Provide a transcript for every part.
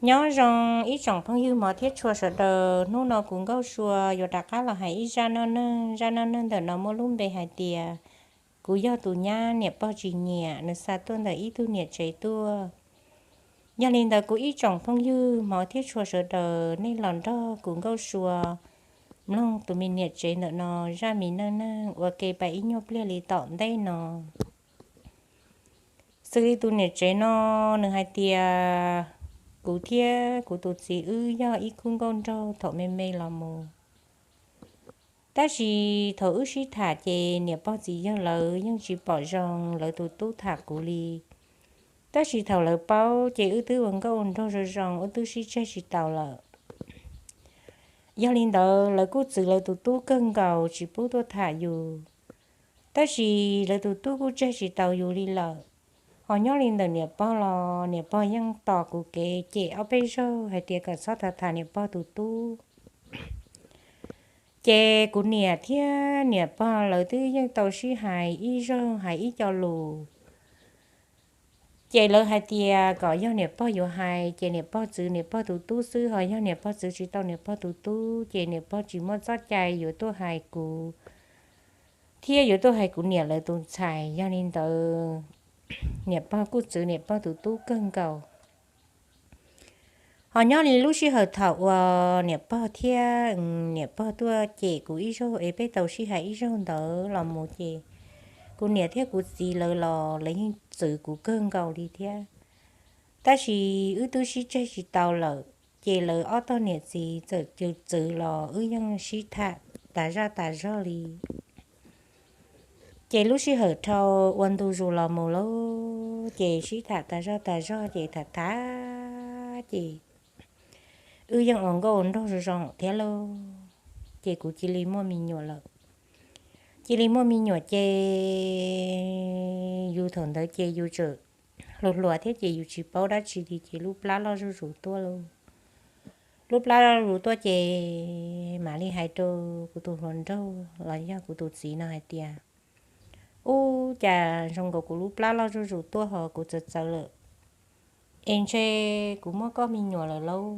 Nyob zoo ib tsoom phooj ywg hmov thiab tshua sawv daws, hnub no kuv Nkauj Sua yuav rov qab los hais ib zaj noj neeg. Zaj noj neeg ntawm no muaj lub npe hais tias kuv yog tus nyab niam pog tsis nyiam, nws xa tuaj ntawm ib tug niam tsev tuaj. Yog li ntawd kuv ib tsoom phooj ywg hmov thiab tshua sawv daws, nej los nrog kuv Nkauj Sua mloog tus me niam tsev ntawm no zaj me neej neeg ua ke pas ib nyuag pliag li tom ntej no. Xws li tus niam tsev no, nws hais tias kuv thiab kuv tus txiv wb yog ib khub nkauj nraug thaum me me los mus. Tab sis thaum wb sib tham ces niam pog txiv yawg lawv yeej tsis pom zoo lawv tus tub tham kuv li. Tab sis thaum lawv paub ces wb twb ua nkauj ua nraug zoo zoo, wb twb sib tseg tsis taus lawm. Yog li ntawd lawv kuj txwv lawv tus tub kawg nkaus tsis pub tuaj tham yus. Tab sis lawv tus tub kuj tseg tsis taus yus li lawm. Ho nyob li ntawm niam pog los niam pog yeej tos kuv kev cem ob peb zaug hais tias kom txhob tham tham niam pog tus tub. Ces kuv niam thiab niam pog lawv twb yeej tau sib hais ib zaug hais ib co lus. Ces lawv hais tias kom yog niam pog yuav hais ces niam pog txwv niam pog tus tub xwb, ho yog niam pog txwv tsis tau niam pog tus tub ces niam pog tsis muaj txoj cai yuav tuaj hais kuv thiab yuav tuaj hais kuv niam lawv tus ntxhais. Yog li ntawd niam pog kuj txwv niam pog tus tub kawg nkaus. Ho nyob li lub sij hawm thaum uas niam pog thiab niam pog tuaj cem kuv ib zaug es peb tau sib hais ib zaug ntawd los mus ces kuv niam thiab kuv txiv lawv los lawv yeej txwv kuv kawg nkaus li thiab. Tab sis wb twb sib tseg tsis tau lawm, ces lawv ob tog niam txiv txawm txwv los wb yeej sib tham tas zaj tas zog li. Ces lub sij hawm dhau ua ntu zus los mus lawm ces sib tham tas zog tas zog ces tham tham ces wb yeej ua nkauj ua nraug zoo zoo thiab lauj. Ces kuv cia li muaj me nyuam lawm. Cia li muaj me nyuam ces yus thaum ntawd ces yus tseem hluas hluas thiab ces yus tsis paub dab tsi li ces lub plab loj zuj zus tuaj lauj. Lub plab loj zuj zus tuaj ces mam li hais rau kuv tus hluas nraug los yog kuv tus txiv no hais tias, ub, cas zoo nkaus kuv lub plab loj zuj zus tuaj ho kuv txawv txawv lawm, es ntshe kuv muaj koj me nyuam lawm lauj.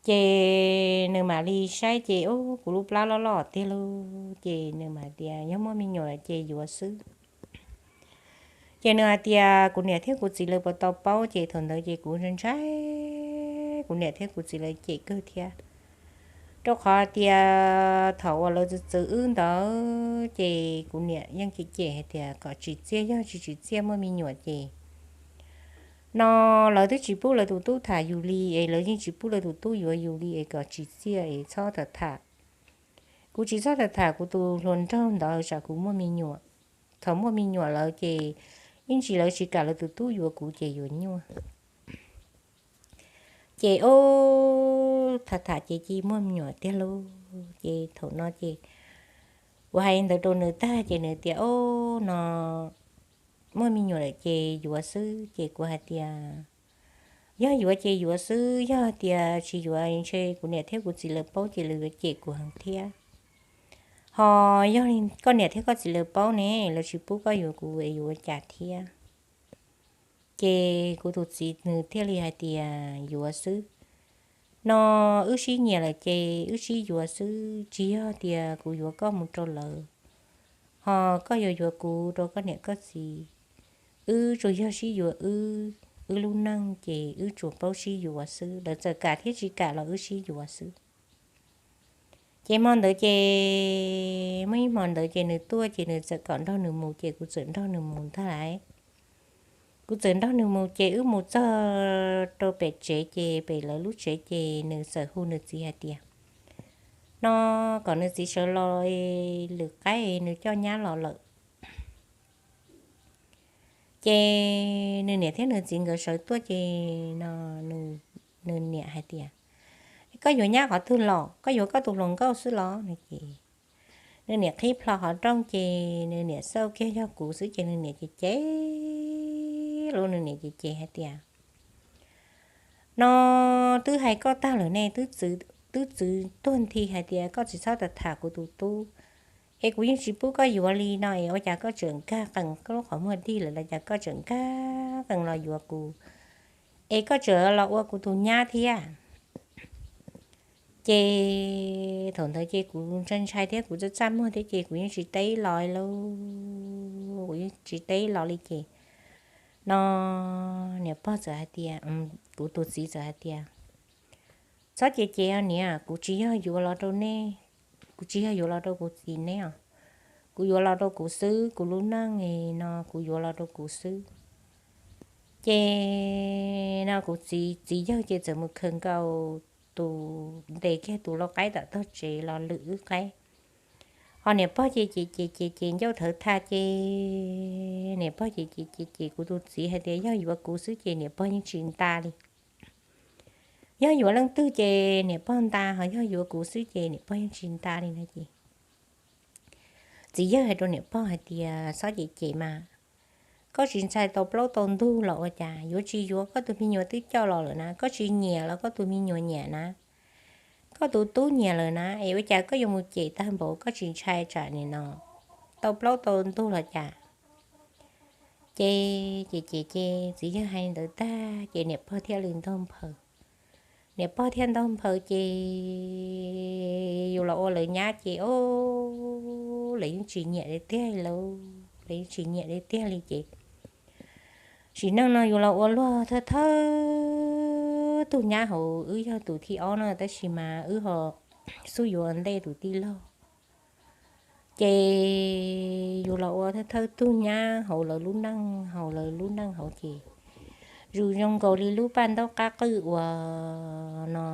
Ces nws mam li saib ces ub, kuv lub plab loj loj tiag lauj. Ces nws mam tias yog muaj me nyuam lawm ces yuav xwb. Ces nws hais tias kuv niam thiab kuv txiv lawv puas tau paub, ces thaum ntawd ces kuv ntshai ntshai kuv niam thiab kuv txiv lawv cem kawg thiab. Rau qhov tias thaum uas lawv txwv txwv wb ntawd ces kuv niam yeej cem cem hais tias kom tsim txiaj, yog tsis tsim txiaj muaj me nyuam ces no lawv twb tsis pub lawv tus tub tham yus li es lawv yeej tsis pub lawv tus tub yuav yus li es kom tsim txiaj es txhob tham tham. Kuv tsis txhob tham tham kuv tus hluas nraug ntawd tsam kuv muaj me nyuam. Thaum muaj me nyuam lawm ces ib ntsis lawv tsis kam lawv tus tub yuav kuv ces yuav nyuaj. Ces ub, tham tham ces cia muaj me nyuam tiag lauj. Ces thaum no ces kuv hais ntawd rau nws tag ces nws tias ub, no muaj me nyuam lawm ces yuav xwb. Ces kuv hais tias yog yuav ces yuav xwb, yog tias tsis yuav ntshe kuv niam thiab kuv txiv lawv paub ces lawv yuav cem kuv heev thiab. Ho yog koj niam thiab koj txiv lawv paub ne, lawv tsis pub koj yuav kuv es yuav ua cas thiab. Ces kuv tus txiv nws thiaj li hais tias yuav xwb. No wb sib nyiam lawm ces wb sib yuav xwb, tsis yog tias kuv yuav koj mus rau lawv, ho koj yuav yuav kuv rau koj niam koj txiv. Wb tsuas yog sib yuav wb, wb lub neej ces wb tsuas paub sib yuav xwb, lawv txawm kam thiab tsis kam los wb sib yuav xwb. Ces hmo ntawd ces muaj ib hmo ntawd ces nws tuaj ces nws txawm kom nrog nws mus ces kuv txawm nrog nws mus ntag lauj. Kuv txawm nrog nws mus ces wb mus txog rau pem tsev ces pem lawv lub tsev ces nws txawm hu nws txiv hais tias no kom nws txiv sawv los, lwm qaib nws coj nyab los lawm. Ces nws niam thiab nws txiv nkawd sawv tuaj ces no nws niam hais tias koj yuav nyab qhov twg los, koj yuav koj tus hluas nkauj xwb los no ces nws niam qhib plho qhov rooj ces nws niam xauj kiag yog kuv xwb ces nws niam ces cem, lub nws niam ces cem hais tias no twb hais koj tag lawm ne, twb txwv tuag nthi hais tias koj tsis txhob tham tham kuv tus tub, es kuv yeej tsis pub koj yuav li no es ua cas koj tseem nkag qees, koj lub qhov muag dig lawm los cas koj tseem nkag qees los yuav kuv. es koj tseem los ua kuv tus nyab thiab. Ces thaum ntawd ces kuv ntshai ntshai thiab kuv txaj txaj muag thiab ces kuv yeej tsis teb los lauj, kuv yeej tsis teb los li ces no niam pog txawm hais tias, kuv tus txiv txawm hais tias, txhob ces ces niam, kuv tsis yog yuav los rau nej, kuv tsis yog yuav los rau kuv txiv neb os, kuv yuav los rau kuv xwb, kuv lub neej no kuv yuav los rau kuv xwb. Ces no kuv txiv, txiv yawg ces txawm mus khaws nkaus tus, ntes kiag tus lau qaib tom tog tsev los lwm wb qaib. Ho niam pog ces ces ces ces ces ncauj thawv tha ces niam pog ces ces ces ces kuv tus txiv hais tias yog yuav kuv xwb ces niam pog yeej tsis nta li. Yog yuav leej twg ces niam pog nta, ho yog yuav kuv xwb ces niam pog yeej tsis nta li no ces txiv yawg hais rau niam pog hais tias txhob ces ces mas, koj tsis ntshai tau plaub tau ntug los ua cas, yuav tsis yuav koj tus me nyuam twb coj los lawm na, koj tsis nyiam los koj tus me nyuam nyiam na, koj tus tub nyiam lawm na, es ua cas koj yuav mus ces tag npaum, koj tsis ntshai tsam nim no tau plaub tau ntug los cas. Ces ces ces ces txiv yawg hais ntawd tag ces niam pog thiaj li ntaug nphaws. Niam pog thiaj ntaug nphaws ces yus los ua lawv nyab ces o, lawv yeej tsis nyiam li tiag li, lawv yeej tsis nyiam li tiag li ces sim neej no yus los ua luag thawj thawj tug nyab hauv, wb yog tus thib ob no tab sis mas wb ho xub yuav ntej tus tij laug. Ces yus los ua thawj thawj tug nyab hauv lawv lub neej, hauv lawv lub neej hauv ces yus zoo nkaus li lub paj ntaub qab qwj uas no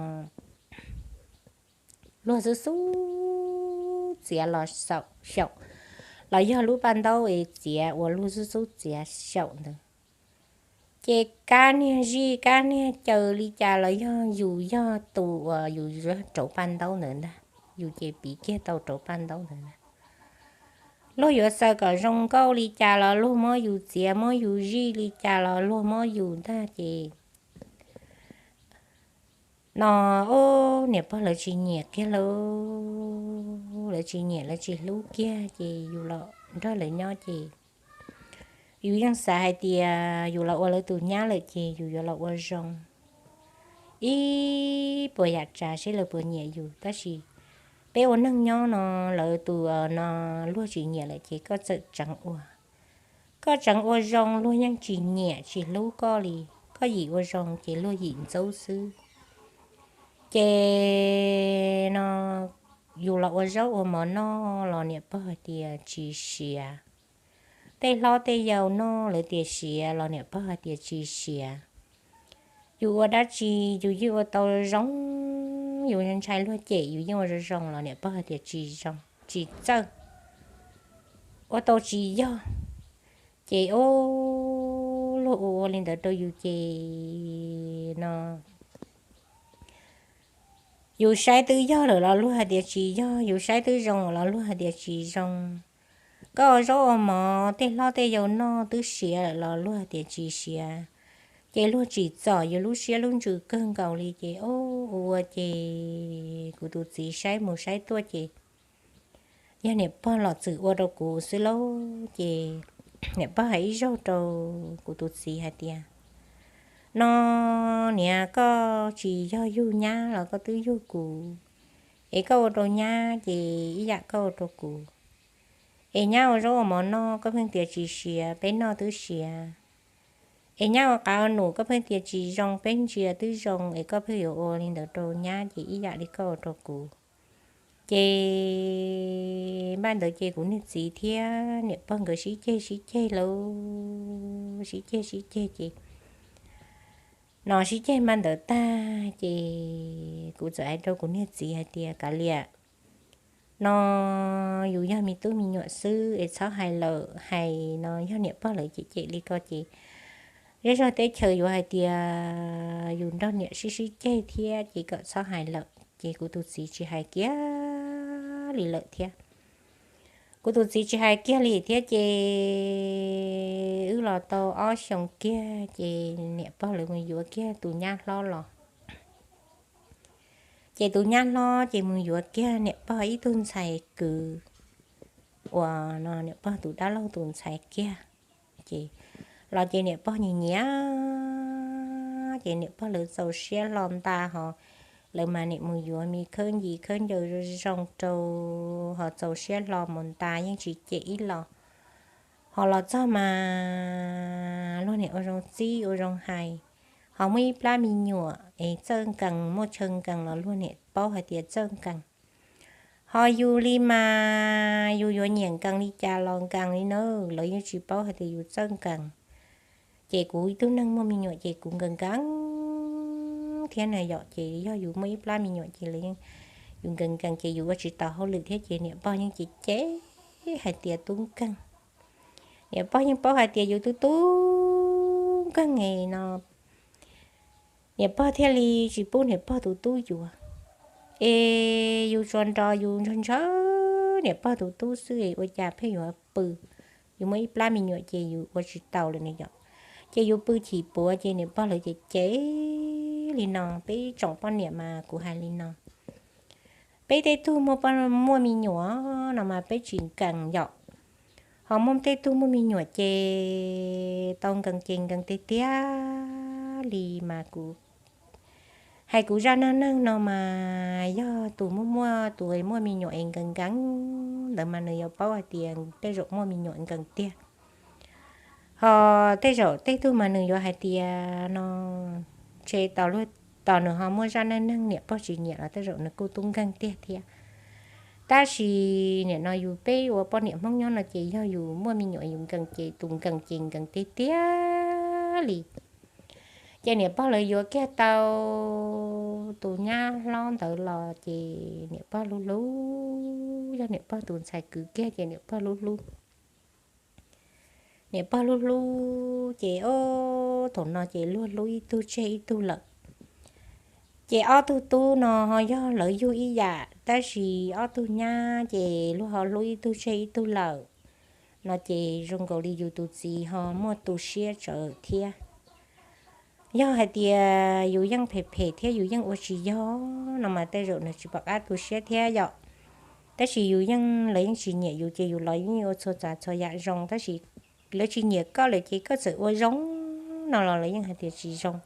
luag xub xub txiav los xyaum, los yog lub paj ntaub es txiav uas luag xub xub txiav xyaum ntawd. Ces kab niag zij kab niag caws li cas los yog yus yog tus uas yus yog rauv paj ntaub ntawd ntag, yus ces piv kiag tau rauv paj ntaub ntawd ntag. Luag yuav xaws kom zoo nkauj li cas los luag muab yus txiav, muab yus zij li cas los luag muab yus ntag ces no, o, niam pog lawv tsis nyiam kiag lauj, lawv tsis nyiam lawv tsis hlub kiag ces yus los nrog lawv nyob ces yus yeej xav hais tias yus los ua lawv tus nyab lawm ces yus yuav los ua zoo ib puas yam tsav seb lawv puas nyiam yus. Tab sis peb ua neeg nyob no, lawv tus no luag tsis nyiam lawm ces koj txawm tseev ua, koj tseev ua zoo luag yeej tsis nyiam tsis hlub koj li. Koj yim ua zoo ces luag yim ntxub xwb. Ces no yus los ua zaub ua mov noj los niam pog hais tias tsis siav. Tej hlob tej yau noj lawv tias siav los niam pog hais tias tsis siav. Yus ua dab tsi yus yeej ua tau zoo, yus ntshai luag cem yus yeej ua zoo zoo los niam pog hais tias tsis zoo, tsis txawj, ua tau tsis yog. Ces o, luag ua ua li ntawd rau yus ces no yus saib twb yog lawm los luag hais tias tsis yog, yus saib twb zoo los luag hais tias tsis zoo. Koj ua zaub ua mov tej hlob tej yau noj twb siav lawm los luag hais tias tsis siav. Ces luag tsim txom yus lub siab lub ntsws kawg nkaus li ces o, ua ua ces kuv tus txiv saib mus saib tuaj ces yog niam pog los txwm ua rau kuv xwb lauj. Ces niam pog hais ib zaug rau kuv tus txiv hais tias no niam, koj tsis yog yug nyab los koj twb yug kuv, es koj ua rau nyab ces ib yam koj ua rau kuv. Es nyab ua zaub ua mov noj koj pheej tias tsis siav, peb noj twb siav. Es nyab ua qav ua num koj pheej tias tsis zoo, peb ntsia twb zoo, es koj pheej yuav ua li ntawd rau nyab ces ib yam li koj ua rau kuv. Ces npaj ntawd ces kuv niag txiv thiab niam pog nkawd sib ceg sib ceg lauj, sib ceg sib ceg ces no sib ceg npaj ntawd tag ces kuv txawm hais rau kuv niag txiv hais tias kav liam, no yus yog me tub me nyuam xwb es txhob hais lawm, hais no yog niam pog lawv cem cem li ko ces zej zog teb chaws yuav hais tias yus nrog niam sib sib ceg thiab ces kom txhob hais lawm. Ces kuv tus txiv tsis hais kiag li lawm thiab. Kuv tus txiv tsis hais kiag li thiab ces wb los tau ob xyoos kiag ces niam pog lawv mus yuav kiag tus nyab hlob los. Ces tus nyab hlob ces mus yuav kiag niam pog ib tug ntxhais kwv uas no niam pog tus dab laug tus ntxhais kiag. Ces los ces niam pog nyiam nyiam ces niam pog lawv txaus siab hlo nta ho. Lawv mas niam mus yuav me khawb ncig khawb ncaws zoo rau ho txaus siab hlo mus nta yeej tsis cem ib los. Ho los txog mas luag niam ua zoo txib ua zoo hais, ho muaj ib plab me nyuam es txawj nkees muaj chaw nkees los luag niam paub hais tias txawj nkees. Ho yus li mas yus yuav nyiam nkees li cas los nkees li na, lawv yeej tsis paub hais tias yus txawj nkees. Ces kuv ib tug neeg muaj me nyuam ces kuv nkees nkees thiab na yom, ces yog yus muaj ib plab me nyuam ces yus nkees nkees ces yus ua tsis tau hauj lwm thiab ces niam pog yeej cem cem hais tias tub nkeeg. Niam pog yeej paub hais tias yus tub tub nkeeg no, niam pog thiaj li tsis pub niam pog tus tub yuav. Es yus tsuas nrog yus ntshaw ntshaw niam pog tus tub xwb es ua cas pheej yuav pw. Yus muaj ib plab me nyuam ces yus ua tsis tau lawm na yom, ces yus pw chim puav ces niam pog lawv ces cem li no. Peb tsoom poj niam mas kuv hais li no, peb tej tug muaj, muaj me nyuam no mas peb tsis nkees yom. Ho muaj tej tug muaj me nyuam ces tau nkees ces nkees tiag tiag li mas kuv hais kuv zaj neej neeg no mas yog tus muaj muaj tus muaj me nyuam es nkees nkees ntawd mas nws yuav paub hais tias tej zaum muaj me nyuam nkees tiag. Ho tej zaum tej tug mas nws yuav hais tias no ntshe tos luag, tos nws ho muaj zaj neej neeg niam pog tsis nyiam los tej zaum nws kuj tub nkeeg tiag thiab. Tab sis nim no yus peb ua poj niam Hmoob nyob no ces yog yus muaj me nyuam yus nkees ces tus nkees ces nkees tiag tiag li. Ces niam pog lawv yuav kiag tau tus nyab hlob ntawd los ces niam pog hlub hlub, yog niam pog tus ntxhais kwv kiag ces niam pog hlub hlub. Niam pog hlub hlub ces ob thaum no ces luag hlub ib tug tseg ib tug lawm. Ces ob tug tub no ho yog lawv yug ib yam tab sis ob tug nyab ces luag ho hlub ib tug tseg ib tug lawm no ces zoo nkaus li yus tus txiv ho muaj tu siab tsawv thiab. Yog hais tias yus yeej phem phem thiab yus yeej ua tsis yog no mas tej zaum nws tsis pom qab tu siab thiab yom. Tab sis yus yeej, lawv yeej tsis nyiam yus ces yus los yeej ua txhua tsav txhua yam zoo, tab sis lawv tsis nyiam koj lawm ces koj txawm ua zoo no los lawv yeej hais tias tsis zoo.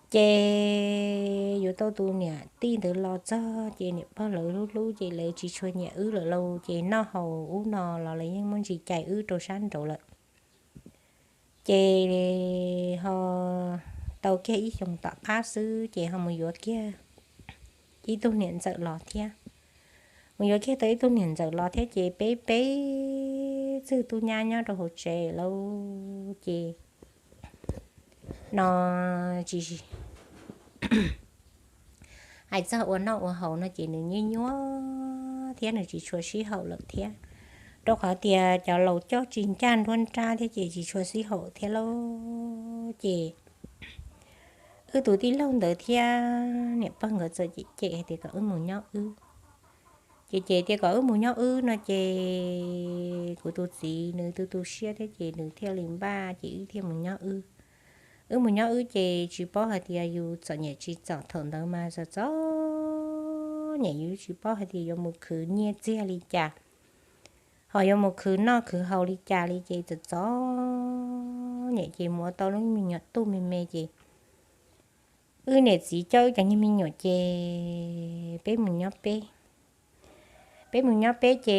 Ces yuav tau tus niam tij ntawd los txog ces niam pog lawv hlub hlub ces lawv tsis tshua nyiam wb lawm lauj, ces noj haus ub no los lawv yeej muab ntsis cais wb rau sab nraud lawm. Ces ho tau kiag ib xyoos tom qab xwb ces ho mus yuav kiag ib tug niam ntxawm los thiab. Mus yuav kiag tau ib tug niam ntxawm los thiab ces peb peb txwg tub nyab nyob rau hauv tsev lauj. Ces no tsis hais txog ua noj ua haus no ces nws nyuaj nyuaj thiab nws tsis tshua sib haum lawm thiab, rau qhov tias cov laus coj tsis ncaj nruab nrab thiab ces tsis tshua sib haum thiab lauj. Ces wb tus tij laug ntawd thiab niam pog nkawd txawm cem cem hais tias kom wb mus nyob wb. Ces ces tias kom wb mus nyob wb no ces kuv tus txiv nws tu tu siab thiab ces nws thiaj li npaj ces wb thiaj mus nyob wb. Wb mus nyob wb ces tsis paub hais tias yus txom nyem tsis txom, thaum ntawd mas txom txom nyem, yus tsis paub hais tias yuav mus khwv nyiaj txiag li cas, ho yuav mus khwv noj khwv haus li cas li ces txom txom nyem ces mus ua tau lub me nyuam tuj me me ces wb niam txiv coj wb cov niag me nyuam ces peb mus nyob peb. Peb mus nyob peb ces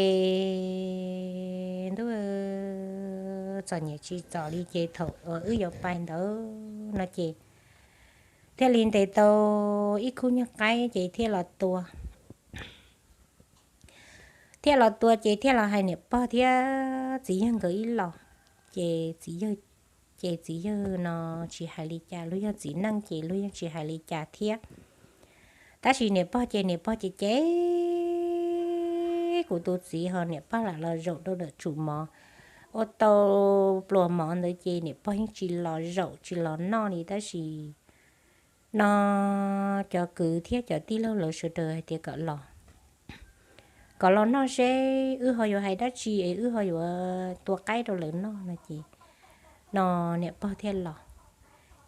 ntuj, txom nyem tsis txom li ces thaum uas wb yuav pais ntawd no ces thiaj li ntes tau ib khub nyuag qaib ces thiaj los tua. Thiaj los tua ces thiaj los hais niam pog thiab txiv yawg nkawd ib los. Ces txiv yawg, ces txiv yawg no tsis hais li cas, luag yog txiv neej ces luag yeej tsis hais li cas thiab. Tab sis niam pog ces niam pog ces cem kuv tus txiv ho niam pog lam los zaum rau ntawm tsum mov, ua tau pluas mov ntawd ces niam pog yeej tsis los zaum tsis los noj li. Tab sis no cov kwv thiab cov tij laug lawv sawv daws hais tias kom los, kom los noj seb wb ho yuav hais dab tsi es wb ho yuav tua qaib rau lawv noj no ces no niam pog thiaj los.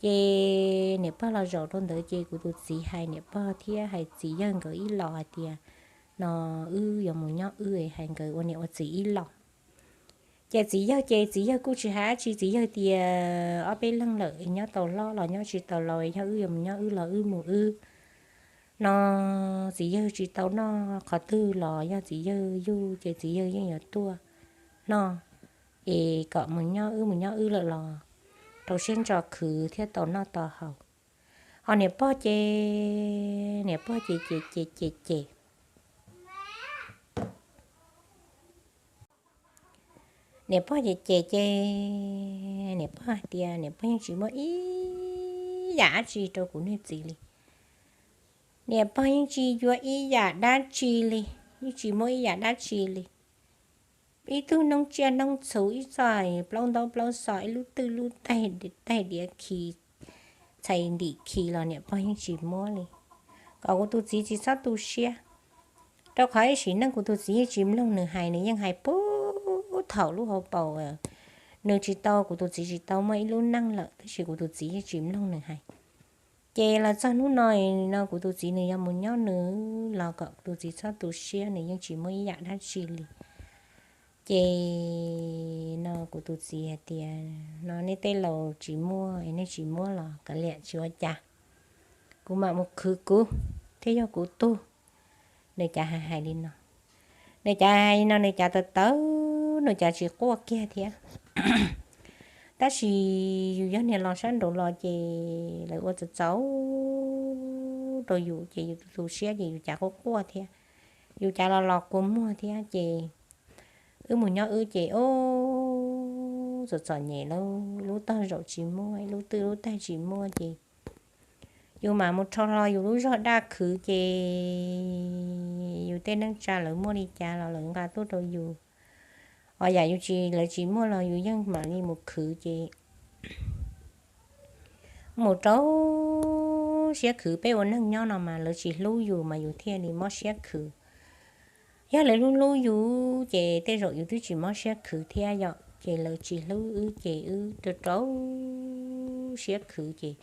Ces niam pog los zaum rau ntawd ces kuv tus txiv hais niam pog thiab hais txiv yawg nkawd ib los hais tias no wb yuav mus nyob wb, hais nkawd ua niam ua txiv ib los. Ces txiv yawg ces txiv yawg kuj tsis hais dab tsi, txiv yawg tias ob peb leeg lawm nyob tau hlob los nyob tsis tau laus, yog wb yuav mus nyob wb los wb mus wb no. Txiv yawg tsis tau noj qhov twg los yog txiv yawg yug ces txiv yawg yeej yuav tuaj noj, es kom mus nyob wb mus nyob wb lawm los rau siab ntso khwv thiab tau noj tau haus. Ho niam pog ces, niam pog ces ces ces ces ces niam pog ces ces ces niam pog hais tias niam pog yeej tsis muab ib yam dab tsi rau kuv niag txiv li. Niam pog yeej tsis yuav ib yam dab tsi li, yeej tsis muab ib yam dab tsi li. Ib tug noob tsiaj noob txhu, ib txoj plaub ntaub plaub xov, ib lub twj lub taig, taig diav khi, txhais ntim khi los niam pog yeej tsis muab li. Kom kuv tus txiv tsis txhob tu siab, rau qhov ib sim neej kuv tus txiv yeej tsis mloog nws hais, nws yeej hais puag thaum lub hauv paus. Nws tsis tau, kuv tus txiv tsis tau muaj ib lub neej lawm tab sis kuv tus txiv yeej tsis mloog nws hais. Ces los txog hnub no, no kuv tus txiv nws yuav mus nyob nws los kom kuv tus txiv txhob tu siab, nws yeej tsis muab ib yam dab tsi li. Ces no kuv tus txiv hais tias no nej tej laus tsis muaj es nej tsis muab los kav liam tsis ua cas, kuv mam mus khwv kuv thiab yog kuv tug. Nws cav hais hais li no, nws cav hais li no nws cav tawv tawv, nws cav tsis quaj kiag thiab. Tab sis yus yog niag los sab nraud los ces lawv ua txaus txaus rau yus ces yus tu siab ces yus cav quaj quaj thiab, yus cav los los kua muag thiab ces wb mus nyob wb ces ub txom txom nyem, lub tog zaum tsis muaj, ib lub twj lub taig tsis muaj ces yus mam mus rho hlo yus lub zog daj khwv ces yus tej neej tsa lawv muaj li cas los lawv nqa tuaj rau yus. Ho yam yus tsis, lawv tsis muaj los yus yeej mam li mus khwv ces mus rau siab khwv. Peb ua neeg nyob no mas lawv tsis hlub yus mas yus thiaj li mob siab khwv. Yog lawv hlub hlub yus ces tej zaum yus twb tsis mob siab khwv thiab yom. Ces lawv tsis hlub wb ces wb rau rau siab khwv ces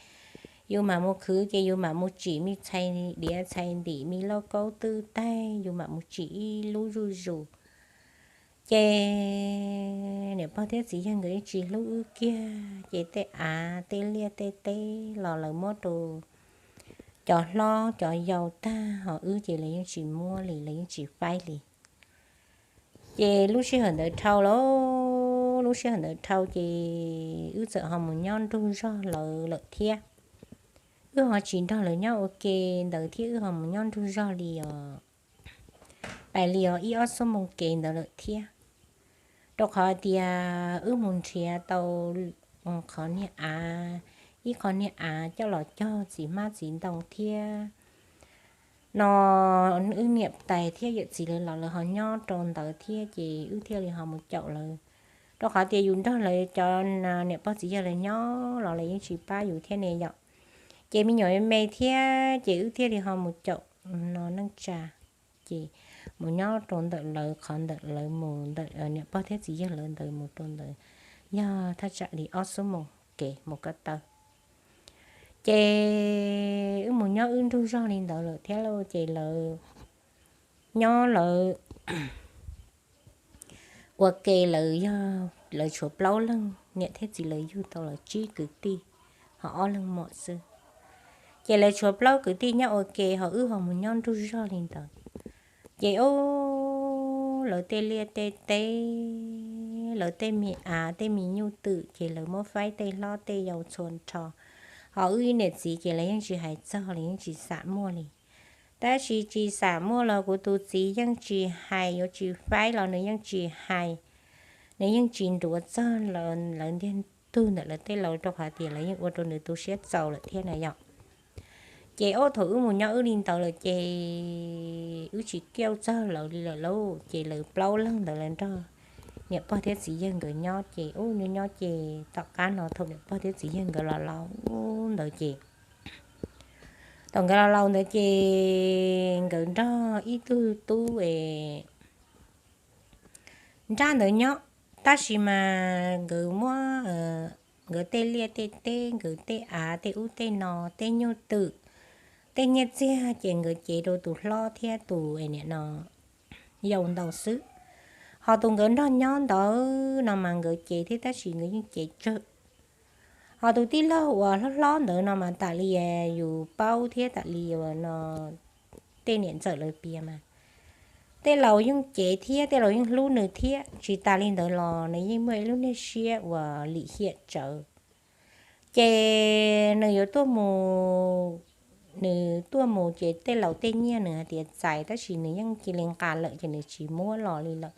yus mam mus khwv ces yus mam mus tsim me txhais diav txhais ntim me lauj kaub twj taig, yus mam mus tsim ib lub zuj zus. Ces niam pog thiab txiv yawg nkawd yeej tsis hlub wb kiag ces tej av tej liaj tej teb los lawv muab rau cov hlob cov yau tag, ho wb ces lawv yeej tsis muab li, lawv yeej tsis faib li. Ces lub sij hawm ntawd dhau lawm, lub sij hawm ntawd dhau ces wb txawm ho mus nyob nrug zog lawv lawm thiab. Wb ho tsis nrog lawv nyob ua ke ntawd thiab, wb ho mus nyob nrug zog li os, pais li os ib ob xuab moos kev ntawd lawm thiab. Rau qhov tias wb mus nrhiav tau qhov niag av, ib qho niag av coj los cog txiv hmab txiv ntoo thiab no, wb niam tais thiab yawm txiv lawv los lawv ho nyob rau ntawd thiab ces wb thiaj li ho mus caum lawv. Rau qhov tias yus nrog lawv cov niam pog txiv yawg lawv nyob los lawv yeej tsis pab yus thiab ne yom. Ces me nyuam me me thiab ces wb thiaj li ho mus caum no neej tsa, ces mus nyob rau ntawm lawv qhov ntawm lawv mus ntawm niam pog thiab txiv yawg lawv ntawd mus rau ntawd yog thaj tsam li ob xuab moos kev mus ko taw. Ces wb mus nyob wb nrug zog li ntawd lawm thiab lauj, ces lawv nyob lawv ua ke, lawv yog lawv tshuav plaub leeg, niam thiab txiv lawv yug tau lawv tsib kwv tij, ho ob leeg muam xwb. Ces lawv tshuav plaub kwv tij nyob ua ke, ho wb ho mus nyob nrug zog li ntawd. Ces o, lawv tej liaj tej teb, lawv tej me av tej me nyuj twm ces lawv muab faib tej hlob tej yau txhua nrho. Ho wb niam txiv ces lawv yeej tsis hais txog li, yeej tsis xam muaj li. Tab sis tsis xam muaj los kuv tus txiv yeej tsis hais, yuav tsis faib los nws yeej tsis hais. Nws yeej tsis ntuav txog lawv ntiag tug ntawm lawv tej laus, rau qhov tias lawv yeej ua rau nws tu siab txaus lawm thiab na yom. Ces ob thaum wb mus nyob wb li ntawd lawm ces wb tsis kiaj txog lawv li lawm lauj. Ces lawv plaub leeg ntawd lawv nrog niam pog thiab txiv yawg nkawd nyob, ces ub nyob nyob ces tom qab no thaum niam pog thiab txiv yawg nkawd los laus ntawd ces thaum nkawd los laus ntawd ces nkawd nrog ib tug tub es nrab ntawd nyob, tab sis mas nkawd muab nkawd tej liaj tej teb, nkawd tej av tej ub tej no, tej nyuj twm, tej nyiaj txiag ces nkawd cev rau tus hlob thiab tus niam no yau ntau xwb. Ho tus nkawd nrog nyob ntawd no mas nkawd cev thiab tab sis nkawd yeej cev tsawg. Ho tus tij laug uas hlob hlob ntawd no mas tam li yus paub thiab tam li no tej niam ntxawm lawv piav mas tej laus yeej cev thiab tej laus yeej hlub nws thiab. Tsis tas li ntawd los nws yeej muaj ib lub niag siab uas lim hiam tsawv. Ces nws yuav tuaj mus, nws tuaj mus ces tej laus tej nyiaj nws hais tias txais tab sis nws yeej cia li nqa lawm ces nws tsis muab los li lawm.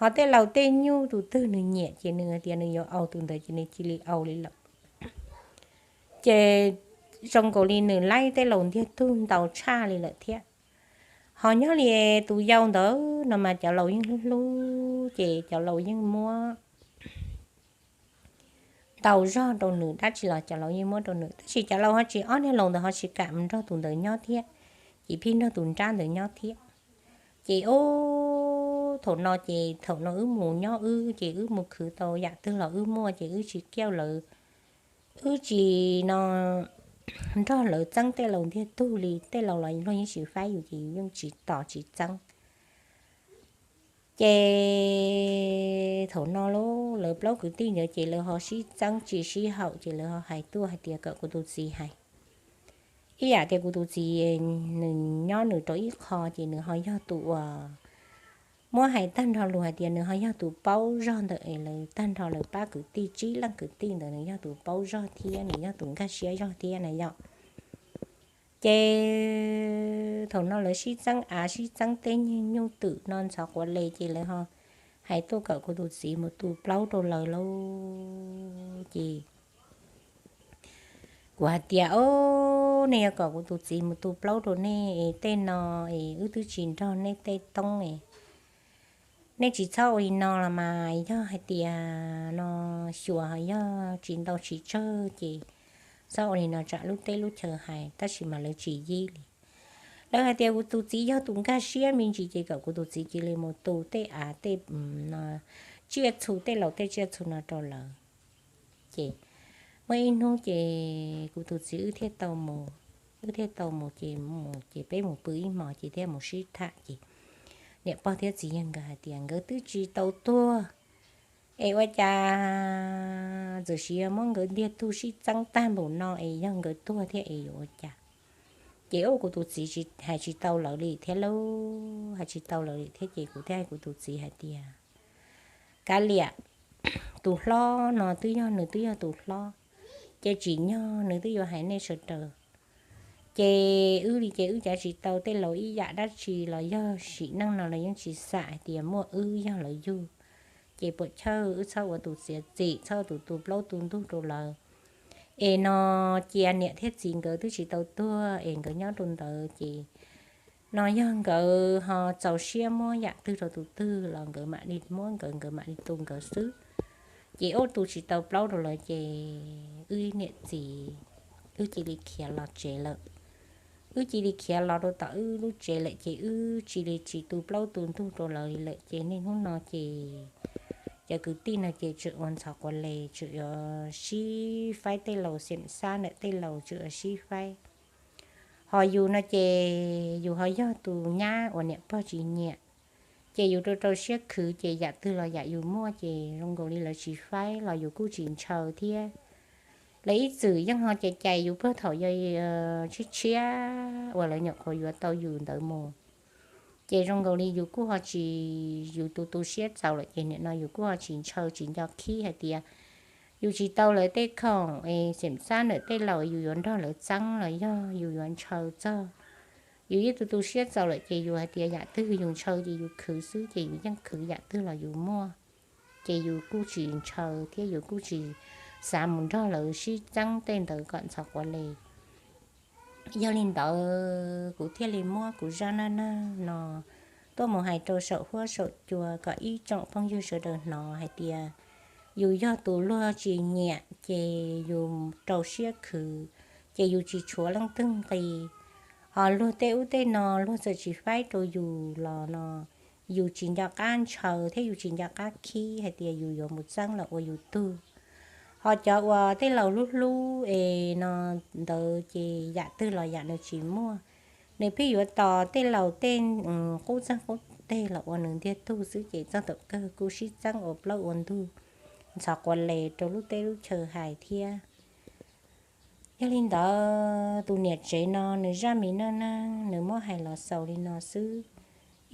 Ho tej laus tej nyuj tus twg nws nyiam ces nws hais tias nws yuav ua tus ntawd ces nws cia li ua li lawm. Ces zoo nkaus li nws laib tej laus ntiag tug ntau tshaj li lawm thiab. Ho nyob li tus yau ntawd no mas cov laus yeej hlub hlub ces cov laus yeej muab ntau zog rau nws, dab tsi los cov laus yeej muab rau nws. Tab sis cov laus ho tsis, ob niag laus ntawd ho tsis kam mus nrog tus ntawd nyob thiab, ces pheej nrog tus nrab ntawd nyob thiab. Ces ub thaum no ces thaum no wb mus nyob wb ces wb mus khwv tau yam twg los wb muaj ces wb tsis kiaj lawv, wb tsis no nrog lawv txeeb tej laus ntiag tug li. Tej laus los luag yeej tsis faib yus ces yus yeej tsis tos tsis txeeb. Ces thaum no lawv plaub kwv tij ntawd ces lawv ho sib txeeb tsis sib haum ces lawv ho hais tuaj hais tias kom kuv tus txiv hais. Ib yam tias kuv tus txiv nws nyob nws rau ib qho ces nws ho yog tus uas muab hais tag nrho lus hais tias nws ho yog tus paub zog ntawm es lawv tag nrho lawv pab kwv tij tsib leej kwv tij ntawd nws yog tus paub zog thiab nws yog tus nkag siab zog thiab na yom. Ces thaum no lawv sib txeeb av sib txeeb tej nyuag nyuj twm no ntxhov quav les ces lawv ho hais tuaj kom kuv tus txiv mus tu plaub rau lawv lauj. Ces kuv hais tias, o, nej yuav kom kuv tus txiv mus tu plaub rau nej es tej no es wb twb tsis nrog nej tej toob es nej tsis txhob ua li no los mas yog hais tias no xyuas ho yog tsis ntau tsis tsawg ces txhob ua li no tsam lub teb lub chaw hais, tab sis mas lawv tsis yib li. Lawv hais tias kuv tus txiv yog tus nkag siab me ntsis ces kom kuv tus txiv cia li mus tu tej av tej no tsiaj txhu, tej laus tej tsiaj txhu no rau lawv. Ces muaj ib hnub ces kuv tus txiv wb thiaj tau mus, wb thiaj tau mus ces mus ces peb mus pw ib hmos ces thiaj mus sib tham ces niam pog thiab txiv yawg nkawd hais tias nkawd twb tsis tau tuag es ua cas txawm sis yog muab nkawd ntiag tug sib txeeb tag npaum no es yog nkawd tuag thiab es yuav ua cas. Ces ub kuv tus txiv hais tsis tau lawv li thiab lauj, hais tsis tau lawv li thiab ces kuv thiaj hais kuv tus txiv hais tias, kav liam, tus hlob no twb yog nws twb yog tus hlob, ces tsim nyog nws twb yuav hais nej sawv daws. Ces wb li ces wb cav tsis tau tej laus ib yam dab tsi los yog sim neej no los yeej tsis xam hais tias muaj wb yog lawv yug. Ces puam chawj wb txhob ua tus txiav txim, txhob ua tus tu plaub tu ntug rau lawv. Es no cia niam thiab txiv nkawd twb tsis tau tuag es nkawd nyob rau ntawd ces no yog nkawd ho txaus siab muab yam twg rau tus twg los nkawd mam li muab nkawd, nkawd mam li tu nkawd xwb. Ces ub tu tsis tau plaub rau lawv ces wb niam txiv wb cia li khiav los tsev lawm. Wb cia li khiav los rau tom wb lub tsev lawm ces wb cia li tsis tu plaub tu ntug rau lawv li lawm ces niaj hnub no ces cov kwv tij no ces tseem ua ntxhov quav les, tseem yuav sib faib, tej laus xeem xab ntawm tej laus tseem yuav sib faib. Ho yus no ces yus ho yog tus nyab uas niam pog tsis nyiam, ces yus rau rau siab khwv ces yam twg los yam yus muaj ces zoo nkaus li lawv tsis faib los yus kuj tsis ntshaw thiab. Lawv ib txwm yeej ho cais cais yus puag thaum yog tshiab tshiab uas lawv nyuam qhuav yuav tau yus ntawd mus. Ces zoo nkaus li yus kuj ho tsis, yus tu tu siab txaus lawm ces nim no yus kuj ho tsis ntshaw tsis nco khib hais tias yus tsis tau lawv tej khoom es xeem xab ntawm tej laus yus yuav nrog lawv txeeb los yog yus yuav ntshaw txog. Yus yeej tu tu siab txaus lawm ces yus hais tias yam twg yus ntshaw ces yus khwv xwb ces yus yeej khwv yam twg los yus muaj. Ces yus kuj tsis ntshaw thiab yus kuj tsis xav mus nrog lawv sib txeeb tej ntawd kom ntxhov quav les. Yog li ntawd kuv thiaj li muab kuv zaj naj nag no tuaj mus hais rau saum huab saum cua kom ib tsoom phooj ywg sawv daws hnov hais tias yus yog tus luag tsis nyiam ces yus rau siab khwv, ces yus tsis tshuav leej twg nqi. Ho luag tej ub tej no luag txawm tsis faib rau yus los no yus tsis nco qab ntshaw thiab yus tsis nco qab khib hais tias yus yuav mus txeeb los ua yus tug. Ho cov uas tej laus hlub hlub es no ntawd ces yam twg los yam nws tsis muaj. Nws pheej yuav tos tej laus tej qub txeeg qub teg los ua nws ntiag tug xwb ces txog thaum kawg kuj sib txeeb ua plaub ua ntug, ntxhov quas les rau lub teb lub chaw hais thiab. Yog li ntawd tus niam tsev no nws zaj me neej neeg nws muab hais los xaus li no xwb.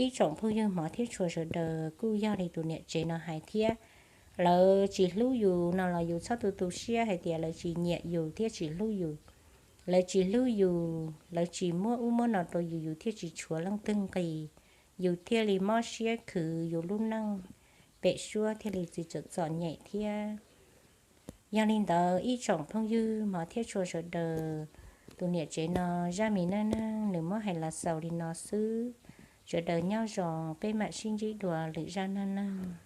Ib tsoom phooj ywg hmov thiab tshua sawv daws, kuj yog li tus niam tsev no hais thiab, lawv tsis hlub yus no los yus txhob tu tu siab hais tias lawv tsis nyiam yus thiab tsis hlub yus. Lawv tsis hlub yus, lawv tsis muab ub muab no rau yus, yus thiaj tsis tshuav leej twg nqis, yus thiaj li mob siab khwv, yus lub neej pem suab thiaj li tsis txom txom nyem thiab. Yog li ntawd ib tsoom phooj ywg hmov thiab tshua sawv daws, tus niam tsev no zaj me neej neeg nws muab hais los xaus li no xwb. Sawv daws nyob zoo, peb mam sib ntsib dua lwm zaj neej neeg.